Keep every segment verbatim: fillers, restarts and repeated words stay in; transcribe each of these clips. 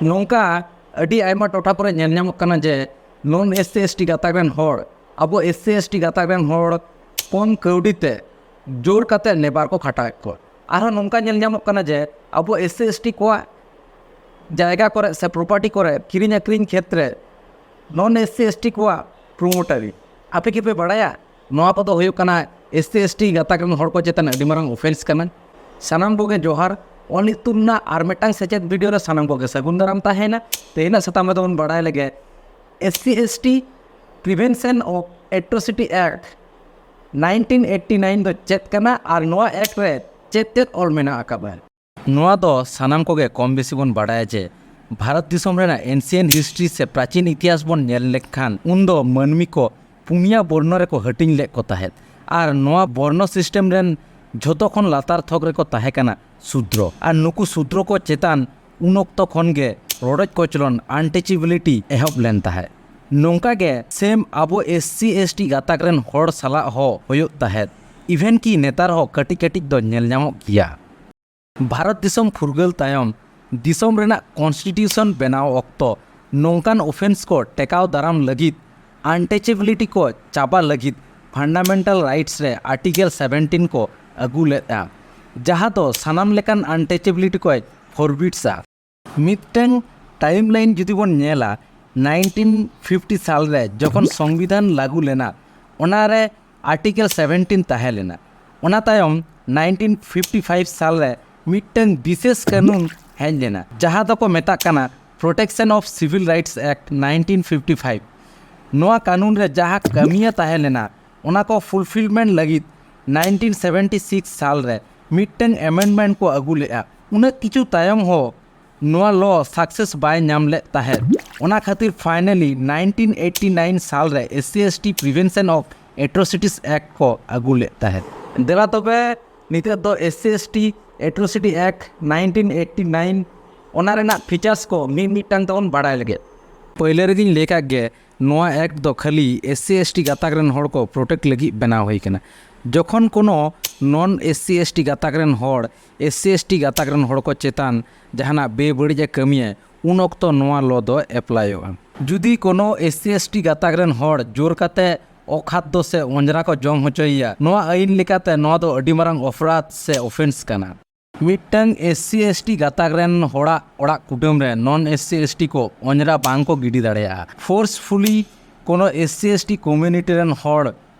ᱱᱚᱝᱠᱟ ᱟᱹᱰᱤ ᱟᱭᱢᱟ ᱴᱚᱴᱷᱟ ᱠᱚᱨᱮ ᱧᱮᱞ ᱧᱟᱢᱚᱜ ᱠᱟᱱᱟ ᱡᱮ ᱱᱚᱱ ᱮᱥ ᱥᱤ ᱮᱥ ᱴᱤ ᱜᱟᱛᱟᱠ ᱨᱮᱱ ᱦᱚᱲ, ᱟᱵᱚ ᱮᱥ ᱥᱤ ᱮᱥ ᱴᱤ ᱜᱟᱛᱟᱠ ᱨᱮᱱ ᱦᱚᱲ ᱠᱚᱢ ᱠᱟᱹᱣᱰᱤ ᱛᱮ ᱡᱳᱨ ᱠᱟᱛᱮ ᱞᱮᱵᱟᱨ ᱠᱚ ᱠᱷᱟᱴᱟᱣᱮᱫ ᱠᱚᱣᱟ᱾ ᱟᱨᱦᱚᱸ ᱱᱚᱝᱠᱟ ᱧᱮᱞ ᱧᱟᱢᱚᱜ ᱠᱟᱱᱟ ᱡᱮ ᱟᱵᱚ ᱮᱥ ᱥᱤ ᱮᱥ ᱴᱤ ᱠᱚᱣᱟᱜ ᱡᱟᱭᱜᱟ ᱠᱚᱨᱮ ᱥᱮ ᱯᱨᱚᱯᱟᱨᱴᱤ ᱠᱚᱨᱮ ᱠᱤᱨᱤᱧ ᱟᱹᱠᱷᱨᱤᱧ ᱠᱷᱮᱛᱨᱮ ᱱᱚᱱ ᱮᱥ ᱥᱤ ᱮᱥ ᱴᱤ ᱠᱚᱣᱟᱜ ᱯᱨᱚᱢᱳᱴᱟᱨᱤ᱾ ᱟᱯᱮ ᱠᱤᱯᱮ ᱵᱟᱲᱟᱭᱟ ᱱᱚᱣᱟ ᱠᱚᱫᱚ ᱦᱩᱭᱩᱜ ᱠᱟᱱᱟ ᱮᱥ ᱥᱤ ᱮᱥ ᱴᱤ ᱜᱟᱛᱟᱠ ᱨᱮᱱ ᱦᱚᱲ ᱠᱚ ᱪᱮᱛᱟᱱ ᱟᱹᱰᱤ ᱢᱟᱨᱟᱝ ᱚᱯᱷᱮᱱᱥ ᱠᱟᱱᱟ? ᱥᱟᱱᱟᱢ ᱠᱚᱜᱮ ᱡᱚᱦᱟᱨ᱾ ᱚᱞ ᱤᱛᱩᱱ ᱨᱮᱱᱟᱜ ᱟᱨ ᱢᱤᱫᱴᱟᱝ ᱥᱮᱪᱮᱫ ᱵᱷᱤᱰᱤᱭᱳ ᱨᱮ ᱥᱟᱱᱟᱢ ᱠᱚᱜᱮ ᱥᱟᱹᱜᱩᱱ ᱫᱟᱨᱟᱢ ᱛᱟᱦᱮᱱᱟ᱾ ᱛᱮᱦᱮᱧᱟᱜ ᱥᱟᱛᱟᱢ ᱨᱮᱫᱚ ᱵᱚᱱ ᱵᱟᱲᱟᱭ ᱞᱮᱜᱮ S C S T Prevention of Atrocity Act nineteen eighty nine ᱫᱚ ᱪᱮᱫ ᱠᱟᱱᱟ ᱟᱨ ᱱᱚᱣᱟ ᱮᱠᱴ ᱨᱮ ᱪᱮᱫ ᱪᱮᱫ ᱚᱞ ᱢᱮᱱᱟᱜ ᱟᱠᱟᱫᱟ᱾ ᱱᱚᱣᱟ ᱫᱚ ᱥᱟᱱᱟᱢ ᱠᱚᱜᱮ ᱠᱚᱢ ᱵᱮᱥᱤ ᱵᱚᱱ ᱵᱟᱲᱟᱭᱟ ᱡᱮ ᱵᱷᱟᱨᱚᱛ ᱫᱤᱥᱚᱢ ᱨᱮᱱᱟᱜ ᱮᱱᱥᱤᱭᱮᱱᱴ ᱦᱤᱥᱴᱨᱤ ᱥᱮ ᱯᱨᱟᱪᱤᱱ ᱤᱛᱤᱦᱟᱥ ᱵᱚᱱ ᱧᱮᱞ ᱞᱮᱠᱷᱟᱱ ᱩᱱᱫᱚ ᱢᱟᱹᱱᱢᱤ ᱠᱚ ᱯᱩᱱᱭᱟ ᱵᱚᱨᱱᱚ ᱨᱮᱠᱚ ᱦᱟᱹᱴᱤᱧ ᱞᱮᱫ ᱠᱚ ᱛᱟᱦᱮᱸᱫ᱾ ᱟᱨ ᱱᱚᱣᱟ ᱵᱚᱨᱱᱚ ᱥᱤᱥᱴᱮᱢ ᱨᱮᱱ ᱡᱷᱚᱛᱚ ᱠᱷᱚᱱ ᱞᱟᱛᱟᱨ ᱛᱷᱚᱠ ᱨᱮᱠᱚ ᱛᱟᱦᱮᱸ ᱠᱟᱱᱟ ᱥᱩᱫᱨᱚ᱾ ᱟᱨ ᱱᱩᱠᱩ ᱥᱩᱫᱨᱚ ᱠᱚ ᱪᱮᱛᱟᱱ ᱩᱱ ᱚᱠᱛᱚ ᱠᱷᱚᱱ ᱜᱮ ᱨᱚᱰᱚᱡ ᱠᱚᱪᱞᱚᱱ, ᱟᱱᱴᱮᱪᱮᱵᱤᱞᱤᱴᱤ, ᱮᱦᱚᱵ ᱞᱮᱱ ᱛᱟᱦᱮᱸᱫ᱾ ᱱᱚᱝᱠᱟ ᱜᱮ ᱥᱮᱢ ᱟᱵᱚ ᱮᱥ ᱥᱤ ᱮᱥ ᱴᱤ ᱜᱟᱛᱟᱠ ᱨᱮᱱ ᱦᱚᱲ ᱥᱟᱞᱟᱜ ᱦᱚᱸ ᱦᱩᱭᱩᱜ ᱛᱟᱦᱮᱸᱫ᱾ ᱤᱵᱷᱮᱱ ᱠᱤ ᱱᱮᱛᱟᱨ ᱦᱚᱸ ᱠᱟᱹᱴᱤᱡ ᱠᱟᱹᱴᱤᱡ ᱫᱚ ᱧᱮᱞ ᱧᱟᱢᱚᱜ ᱜᱮᱭᱟ᱾ ᱵᱷᱟᱨᱚᱛ ᱫᱤᱥᱚᱢ ᱯᱷᱩᱨᱜᱟᱹᱞ ᱛᱟᱭᱚᱢ ᱫᱤᱥᱚᱢ ᱨᱮᱱᱟᱜ ᱠᱚᱱᱥᱴᱤᱴᱤᱭᱩᱥᱚᱱ ᱵᱮᱱᱟᱣ ᱚᱠᱛᱚ ᱱᱚᱝᱠᱟᱱ ᱚᱯᱷᱮᱱᱥ ᱠᱚ ᱴᱮᱠᱟᱣ ᱫᱟᱨᱟᱢ ᱞᱟᱹᱜᱤᱫ ᱟᱱᱴᱮᱪᱮᱵᱤᱞᱤᱴᱤ ᱠᱚ ᱪᱟᱵᱟ ᱞᱟᱹᱜᱤᱫ ᱯᱷᱟᱱᱰᱟᱢᱮᱱᱴᱟᱞ ᱨᱟᱭᱤᱴᱥ ᱨᱮ ᱟᱨᱴᱤᱠᱮᱞ ᱥᱮᱵᱷᱮᱱᱴᱤᱱ ᱠᱚ ᱟᱹᱜᱩ ᱞᱮᱫᱼᱟ, ᱡᱟᱦᱟᱸ ᱫᱚ ᱥᱟᱱᱟᱢ ᱞᱮᱠᱟᱱ ᱟᱱᱴᱮᱪᱮᱵᱤᱞᱤᱴᱤ ᱠᱚᱭ ᱯᱷᱚᱨᱵᱤᱴᱥᱟ᱾ ᱢᱤᱫᱴᱟᱝ ᱴᱟᱭᱤᱢ ᱞᱟᱭᱤᱱ ᱡᱩᱫᱤ ᱵᱚᱱ ᱧᱮᱞᱟ, ᱱᱟᱭᱤᱱᱴᱤᱱ ᱯᱷᱤᱯᱴᱤ ᱥᱟᱞ ᱨᱮ ᱡᱚᱠᱷᱚᱱ ᱥᱚᱝᱵᱤᱫᱷᱟᱱ ᱞᱟᱹᱜᱩ ᱞᱮᱱᱟ, ᱚᱱᱟ ᱨᱮ ᱟᱨᱴᱤᱠᱮᱞ ᱥᱮᱵᱷᱮᱱᱴᱤᱱ ᱛᱟᱦᱮᱸ ᱞᱮᱱᱟ᱾ ᱚᱱᱟ ᱛᱟᱭᱚᱢ ᱱᱟᱭᱤᱱᱴᱤᱱ ᱯᱷᱤᱯᱴᱤ ᱯᱷᱟᱭᱤᱵᱷ ᱥᱟᱞ ᱨᱮ ᱢᱤᱫᱴᱟᱝ ᱵᱤᱥᱮᱥ ᱠᱟᱹᱱᱩᱱ ᱦᱮᱡ ᱞᱮᱱᱟ, ᱡᱟᱦᱟᱸ ᱫᱚᱠᱚ ᱢᱮᱛᱟᱜ ᱠᱟᱱᱟ Protection of Civil Rights Act nineteen fifty five᱾ ᱱᱚᱣᱟ ᱠᱟᱹᱱᱩᱱ ᱨᱮ ᱡᱟᱦᱟᱸ ᱠᱟᱹᱢᱤᱭᱟᱹ ᱛᱟᱦᱮᱸ ᱞᱮᱱᱟ, ᱚᱱᱟ ᱠᱚ ᱯᱷᱩᱞᱯᱷᱤᱞᱢᱮᱱᱴ ᱞᱟᱹᱜᱤᱫ ᱱᱟᱭᱤᱱᱴᱤᱱ ᱥᱮᱵᱷᱮᱱᱴᱤ ᱥᱤᱠᱥ ᱥᱟᱞ ᱨᱮ ᱢᱤᱫᱴᱟᱝ ᱮᱢᱮᱱᱰᱢᱮᱱᱴ ᱠᱚ ᱟᱹᱜᱩ ᱞᱮᱫᱼᱟ᱾ ᱩᱱᱟᱹᱜ ᱠᱤᱪᱷᱩ ᱛᱟᱭᱚᱢ ᱦᱚᱸ ᱱᱚᱣᱟ ᱞᱚ ᱥᱟᱠᱥᱮᱥ ᱵᱟᱭ ᱧᱟᱢ ᱞᱮᱫ ᱛᱟᱦᱮᱸᱫ᱾ ᱚᱱᱟ ᱠᱷᱟᱹᱛᱤᱨ ᱯᱷᱟᱭᱱᱟᱞᱤ ᱱᱟᱭᱤᱱᱴᱤᱱ ᱮᱭᱤᱴᱤ ᱱᱟᱭᱤᱱ ᱥᱟᱞ ᱨᱮ S C S T Prevention of Atrocities Act ᱠᱚ ᱟᱹᱜᱩ ᱞᱮᱫ ᱛᱟᱦᱮᱸᱫ᱾ ᱫᱮᱞᱟ ᱛᱚᱵᱮ ᱱᱤᱛᱚᱜ ᱫᱚ S C S T Atrocity Act nineteen eighty nine, ᱚᱱᱟ ᱨᱮᱱᱟᱜ ᱯᱷᱤᱪᱟᱨᱥ ᱠᱚ ᱢᱤᱫ ᱢᱤᱫᱴᱟᱝ ᱛᱮᱵᱚᱱ ᱵᱟᱲᱟᱭ ᱞᱮᱜᱮ᱾ ᱯᱳᱭᱞᱳ ᱨᱮᱜᱮᱧ ᱞᱟᱹᱭ ᱠᱟᱜ ᱜᱮ, ᱱᱚᱣᱟ ᱮᱠᱴ ᱫᱚ ᱠᱷᱟᱹᱞᱤ ᱮᱥ ᱥᱤ ᱮᱥ ᱴᱤ ᱜᱟᱛᱟᱠ ᱨᱮᱱ ᱦᱚᱲ ᱠᱚ ᱯᱨᱚᱴᱮᱠᱴ ᱞᱟᱹᱜᱤᱫ ᱵᱮᱱᱟᱣ ᱦᱩᱭ ᱠᱟᱱᱟ᱾ ᱡᱚᱠᱷᱚᱱ ᱠᱳᱱᱳ ᱱᱚᱱ ᱮᱥ ᱥᱤ ᱮᱥ ᱴᱤ ᱜᱟᱛᱟᱠ ᱨᱮᱱ ᱦᱚᱲ ᱮᱥ ᱥᱤ ᱮᱥ ᱴᱤ ᱜᱟᱛᱟᱠ ᱨᱮᱱ ᱦᱚᱲ ᱠᱚ ᱪᱮᱛᱟᱱ ᱡᱟᱦᱟᱱᱟᱜ ᱵᱮᱵᱟᱹᱲᱤᱡ ᱮ ᱠᱟᱹᱢᱤᱭᱟ, ᱩᱱ ᱚᱠᱛᱚ ᱱᱚᱣᱟ ᱞᱚ ᱫᱚ ᱮᱯᱞᱟᱭᱚᱜᱼᱟ᱾ ᱡᱩᱫᱤ ᱠᱳᱱᱳ ᱮᱥ ᱥᱤ ᱮᱥ ᱴᱤ ᱜᱟᱛᱟᱠ ᱨᱮᱱ ᱦᱚᱲ ᱡᱳᱨ ᱠᱟᱛᱮ ᱚᱠᱷᱟᱫᱽᱫᱚ ᱥᱮ ᱚᱸᱡᱽᱨᱟ ᱠᱚ ᱡᱚᱢ ᱦᱚᱪᱚᱭᱮᱭᱟ, ᱱᱚᱣᱟ ᱟᱹᱭᱤᱱ ᱞᱮᱠᱟᱛᱮ ᱱᱚᱣᱟ ᱫᱚ ᱟᱹᱰᱤ ᱢᱟᱨᱟᱝ ᱚᱯᱨᱟᱫᱷ ᱥᱮ ᱚᱯᱷᱮᱱᱥ ᱠᱟᱱᱟ᱾ ᱢᱤᱫᱴᱟᱝ ᱮᱥ ᱥᱤ ᱮᱥ ᱴᱤ ᱜᱟᱛᱟᱠ ᱨᱮᱱ ᱦᱚᱲᱟᱜ ᱚᱲᱟᱜ ᱠᱩᱰᱟᱹᱢ ᱨᱮ ᱱᱚᱱ ᱮᱥ ᱥᱤ ᱮᱥ ᱴᱤ ᱠᱚ ᱚᱸᱡᱽᱨᱟ ᱵᱟᱝ ᱠᱚ ᱜᱤᱰᱤ ᱫᱟᱲᱮᱭᱟᱜᱼᱟ᱾ ᱯᱷᱳᱨᱥᱯᱷᱩᱞᱤ ᱠᱳᱱᱳ S C S T community ᱨᱮᱱ ᱦᱚᱲ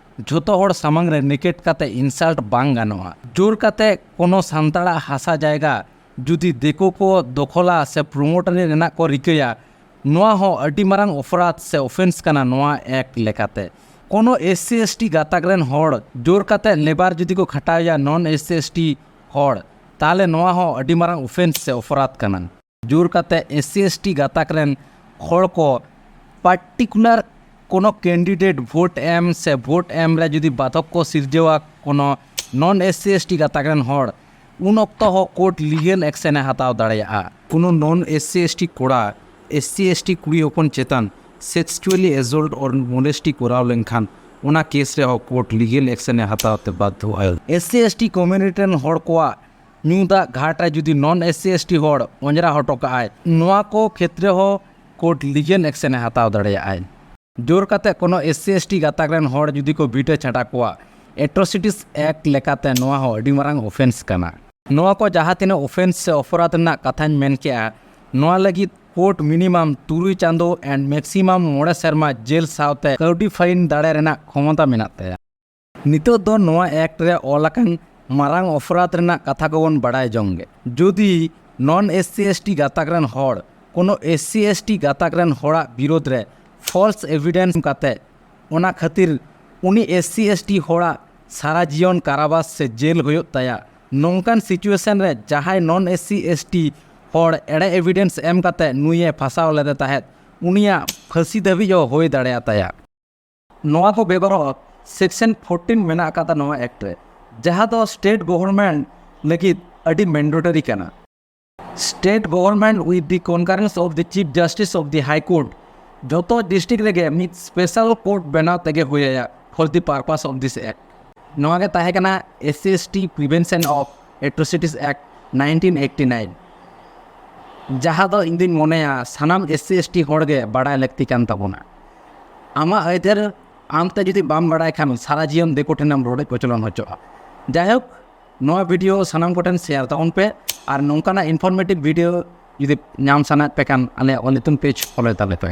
ᱡᱷᱚᱛᱚ ᱦᱚᱲ ᱥᱟᱢᱟᱝ ᱨᱮ ᱱᱮᱠᱮᱴ ᱠᱟᱛᱮ ᱤᱱᱥᱟᱞᱴ ᱵᱟᱝ ᱜᱟᱱᱚᱜᱼᱟ᱾ ᱡᱳᱨ ᱠᱟᱛᱮ ᱠᱳᱱᱳ ᱥᱟᱱᱛᱟᱲᱟᱜ ᱦᱟᱥᱟ ᱡᱟᱭᱜᱟ ᱡᱩᱫᱤ ᱫᱤᱠᱩ ᱠᱚ ᱫᱚᱠᱷᱚᱞᱟ ᱥᱮ ᱯᱨᱳᱢᱳᱴᱟᱨᱤ ᱨᱮᱱᱟᱜ ᱠᱚ ᱨᱤᱠᱟᱹᱭᱟ, ᱱᱚᱣᱟ ᱦᱚᱸ ᱟᱹᱰᱤ ᱢᱟᱨᱟᱝ ᱚᱯᱨᱟᱫᱷ ᱥᱮ ᱚᱯᱷᱮᱱᱥ ᱠᱟᱱᱟ ᱱᱚᱣᱟ ᱮᱠᱴ ᱞᱮᱠᱟᱛᱮ᱾ ᱠᱳᱱᱳ ᱮᱥ ᱥᱤ ᱮᱥ ᱴᱤ ᱜᱟᱛᱟᱠ ᱨᱮᱱ ᱦᱚᱲ ᱡᱳᱨ ᱠᱟᱛᱮ ᱞᱮᱵᱟᱨ ᱡᱩᱫᱤ ᱠᱚ ᱠᱷᱟᱴᱟᱣᱮᱭᱟ ᱱᱚᱱ ᱮᱥ ᱥᱤ ᱮᱥ ᱴᱤ ᱦᱚᱲ, ᱛᱟᱦᱚᱞᱮ ᱱᱚᱣᱟ ᱦᱚᱸ ᱟᱹᱰᱤ ᱢᱟᱨᱟᱝ ᱚᱯᱷᱮᱱᱥ ᱥᱮ ᱚᱯᱨᱟᱫᱷ ᱠᱟᱱᱟ᱾ ᱡᱳᱨ ᱠᱟᱛᱮ ᱮᱥ ᱥᱤ ᱮᱥ ᱴᱤ ᱜᱟᱛᱟᱠ ᱨᱮᱱ ᱦᱚᱲ ᱠᱚ ᱯᱟᱨᱴᱤᱠᱩᱞᱟᱨ ᱠᱳᱱᱳ ᱠᱮᱱᱰᱤᱰᱮᱴ ᱵᱷᱳᱴ ᱮᱢ ᱥᱮ ᱵᱷᱳᱴ ᱮᱢ ᱨᱮ ᱡᱩᱫᱤ ᱵᱟᱫᱷᱚᱠ ᱠᱚ ᱥᱤᱨᱡᱟᱹᱣᱟ ᱠᱳᱱᱳ ᱱᱚᱱ ᱮᱥ ᱥᱤ ᱮᱥ ᱴᱤ ᱜᱟᱛᱟᱠ ᱨᱮᱱ ᱦᱚᱲ, ᱩᱱ ᱚᱠᱛᱚ ᱦᱚᱸ ᱠᱳᱨᱴ ᱞᱤᱜᱮᱞ ᱮᱠᱥᱮᱱ ᱮ ᱦᱟᱛᱟᱣ ᱫᱟᱲᱮᱭᱟᱜᱼᱟ᱾ ᱠᱳᱱᱳ ᱱᱚᱱ ᱮᱥ ᱥᱤ ᱮᱥ ᱴᱤ ᱠᱚᱲᱟ ᱮᱥ ᱥᱤ ᱮᱥ ᱴᱤ ᱠᱩᱲᱤ ᱦᱚᱯᱚᱱ ᱪᱮᱛᱟᱱ ᱥᱮᱠᱥᱩᱣᱟᱞᱤ ᱮᱥᱚᱞᱴ ᱚᱨ ᱢᱚᱞᱮᱥᱴᱤ ᱠᱚᱨᱟᱣ ᱞᱮᱱᱠᱷᱟᱱ, ᱚᱱᱟ ᱠᱮᱥ ᱨᱮᱦᱚᱸ ᱠᱳᱨᱴ ᱞᱤᱜᱮᱞ ᱮᱠᱥᱮᱱ ᱮ ᱦᱟᱛᱟᱣ ᱛᱮ ᱵᱟᱫᱽᱫᱷᱚᱜᱼᱟ᱾ S C S T community ᱨᱮᱱ ᱦᱚᱲ ᱠᱚᱣᱟᱜ ᱧᱩ ᱫᱟᱜ ᱜᱷᱟᱴ ᱨᱮ ᱡᱩᱫᱤ ᱱᱚᱱ ᱮᱥ ᱥᱤ ᱮᱥ ᱴᱤ ᱦᱚᱲ ᱚᱸᱡᱽᱨᱟ ᱦᱚᱴᱚ ᱠᱟᱜᱼᱟᱭ, ᱱᱚᱣᱟ ᱠᱚ ᱠᱷᱮᱛᱨᱮ ᱦᱚᱸ ᱠᱳᱨᱴ ᱞᱤᱜᱮᱞ ᱮᱠᱥᱮᱱ ᱮ ᱦᱟᱛᱟᱣ ᱫᱟᱲᱮᱭᱟᱜᱼᱟᱭ᱾ ᱡᱳᱨ ᱠᱟᱛᱮ ᱠᱳᱱᱳ ᱮᱥ ᱥᱤ ᱮᱥ ᱴᱤ ᱜᱟᱛᱟᱠ ᱨᱮᱱ ᱦᱚᱲ ᱡᱩᱫᱤ ᱠᱚ ᱵᱤᱴᱟᱹ ᱪᱷᱟᱰᱟ ᱠᱚᱣᱟ, ᱮᱴᱨᱚᱥᱤᱴᱤᱥ ᱮᱠᱴ ᱞᱮᱠᱟᱛᱮ ᱱᱚᱣᱟ ᱦᱚᱸ ᱟᱹᱰᱤ ᱢᱟᱨᱟᱝ ᱚᱯᱷᱮᱱᱥ ᱠᱟᱱᱟ᱾ ᱱᱚᱣᱟ ᱠᱚ ᱡᱟᱦᱟᱸ ᱛᱤᱱᱟᱹᱜ ᱚᱯᱷᱮᱱᱥ ᱥᱮ ᱚᱯᱚᱨᱟᱫᱷ ᱨᱮᱱᱟᱜ ᱠᱟᱛᱷᱟᱧ ᱢᱮᱱ ᱠᱮᱜᱼᱟ, ᱱᱚᱣᱟ ᱞᱟᱹᱜᱤᱫ ᱠᱳᱨᱴ ᱢᱤᱱᱤᱢᱟᱢ ᱛᱩᱨᱩᱭ ᱪᱟᱸᱫᱚ and maximum ᱢᱚᱬᱮ ᱥᱮᱨᱢᱟ ᱡᱮᱞ ᱥᱟᱶᱛᱮ ᱠᱟᱹᱣᱰᱤ ᱯᱷᱟᱭᱤᱱ ᱫᱟᱲᱮ ᱨᱮᱱᱟᱜ ᱠᱷᱚᱢᱚᱛᱟ ᱢᱮᱱᱟᱜ ᱛᱟᱭᱟ᱾ ᱱᱤᱛᱚᱜ ᱫᱚ ᱱᱚᱣᱟ ᱮᱠᱴ ᱨᱮ ᱚᱞ ᱟᱠᱟᱱ ᱢᱟᱨᱟᱝ ᱚᱯᱚᱨᱟᱫᱷ ᱨᱮᱱᱟᱜ ᱠᱟᱛᱷᱟ ᱠᱚᱵᱚᱱ ᱵᱟᱲᱟᱭ ᱡᱚᱝ ᱜᱮ᱾ ᱡᱩᱫᱤ ᱱᱚᱱ ᱮᱥ ᱥᱤ ᱮᱥ ᱴᱤ ᱜᱟᱛᱟᱠ ᱨᱮᱱ ᱦᱚᱲ ᱠᱳᱱᱳ ᱮᱥ ᱥᱤ ᱮᱥ ᱴᱤ ᱜᱟᱛᱟᱠ ᱨᱮᱱ ᱦᱚᱲᱟᱜ ᱵᱤᱨᱳᱫᱷ ᱨᱮ ᱯᱷᱚᱞᱥ ᱮᱵᱷᱤᱰᱮᱱᱥ ᱠᱟᱛᱮ ᱚᱱᱟ ᱠᱷᱟᱹᱛᱤᱨ ᱩᱱᱤ ᱮᱥ ᱥᱤ ᱮᱥ ᱴᱤ ᱦᱚᱲᱟᱜ ᱥᱟᱨᱟ ᱡᱤᱭᱚᱱ ᱠᱟᱨᱟᱵᱟᱥ ᱥᱮ ᱡᱮᱞ ᱦᱩᱭᱩᱜ ᱛᱟᱭᱟ, ᱱᱚᱝᱠᱟᱱ ᱥᱤᱪᱩᱭᱮᱥᱚᱱ ᱨᱮ ᱡᱟᱦᱟᱸᱭ ᱱᱚᱱ ᱮᱥ ᱥᱤ ᱮᱥ ᱴᱤ ᱦᱚᱲ ᱮᱲᱮ ᱮᱵᱷᱤᱰᱮᱱᱥ ᱮᱢ ᱠᱟᱛᱮ ᱱᱩᱭᱮ ᱯᱷᱟᱸᱥᱟᱣ ᱞᱮᱫᱮ ᱛᱟᱦᱮᱸᱫ, ᱩᱱᱤᱭᱟᱜ ᱯᱷᱟᱹᱥᱤ ᱫᱷᱟᱹᱵᱤᱡ ᱦᱚᱸ ᱦᱩᱭ ᱫᱟᱲᱮᱭᱟᱜ ᱛᱟᱭᱟ᱾ ᱱᱚᱣᱟ ᱠᱚ ᱵᱮᱜᱚᱨ ᱦᱚᱸ ᱥᱮᱠᱥᱚᱱ ᱯᱷᱳᱨᱴᱤᱱ ᱢᱮᱱᱟᱜ ᱟᱠᱟᱫᱟ ᱱᱚᱣᱟ ᱮᱠᱴ ᱨᱮ, ᱡᱟᱦᱟᱸ ᱫᱚ ᱥᱴᱮᱴ ᱜᱚᱵᱷᱚᱨᱱᱢᱮᱱᱴ ᱞᱟᱹᱜᱤᱫ ᱟᱹᱰᱤ ᱢᱮᱱᱰᱮᱴᱚᱨᱤ ᱠᱟᱱᱟ᱾ State government with the concurrence of the Chief Justice of the High Court ᱡᱷᱚᱛᱚ ᱰᱤᱥᱴᱨᱤᱠᱴ ᱨᱮᱜᱮ ᱢᱤᱫ ᱥᱯᱮᱥᱟᱞ ᱠᱳᱨᱴ ᱵᱮᱱᱟᱣ ᱛᱮᱜᱮ ᱦᱩᱭ ᱟᱭᱟ for the purpose of this act᱾ ᱱᱚᱣᱟ ᱜᱮ ᱛᱟᱦᱮᱸ ᱠᱟᱱᱟ S C S T Prevention of Atrocities Act nineteen eighty nine᱾ ᱡᱟᱦᱟᱸ ᱫᱚ ᱤᱧ ᱫᱩᱧ ᱢᱚᱱᱮᱭᱟ ᱥᱟᱱᱟᱢ ᱮᱥ ᱥᱤ ᱮᱥ ᱴᱤ ᱦᱚᱲ ᱜᱮ ᱵᱟᱲᱟᱭ ᱞᱟᱹᱠᱛᱤ ᱠᱟᱱ ᱛᱟᱵᱚᱱᱟ᱾ ᱟᱢᱟᱜ ᱟᱹᱭᱫᱟᱹᱨ ᱟᱢᱛᱮ ᱡᱩᱫᱤ ᱵᱟᱢ ᱵᱟᱲᱟᱭ ᱠᱷᱟᱱ, ᱥᱟᱨᱟ ᱡᱤᱭᱚᱱ ᱫᱤᱠᱩ ᱴᱷᱮᱱᱮᱢ ᱨᱚᱰᱚᱡ ᱠᱚᱪᱞᱚᱱ ᱦᱚᱪᱚᱜᱼᱟ᱾ ᱡᱟᱭᱦᱳᱠ, ᱱᱚᱣᱟ ᱵᱷᱤᱰᱤᱭᱳ ᱥᱟᱱᱟᱢ ᱠᱚᱴᱷᱮᱱ ᱥᱮᱭᱟᱨ ᱛᱟᱵᱚᱱ ᱯᱮ, ᱟᱨ ᱱᱚᱝᱠᱟᱱᱟᱜ ᱤᱱᱯᱷᱚᱨᱢᱮᱴᱤᱵᱷ ᱵᱷᱤᱰᱤᱭᱳ ᱡᱩᱫᱤ ᱧᱟᱢ ᱥᱟᱱᱟᱭᱮᱫ ᱯᱮ ᱠᱷᱟᱱ, ᱟᱞᱮᱭᱟᱜ ᱚᱞ ᱤᱛᱩᱱ ᱯᱮᱡᱽ ᱯᱷᱚᱞᱳᱭ ᱛᱟᱞᱮ ᱯᱮ᱾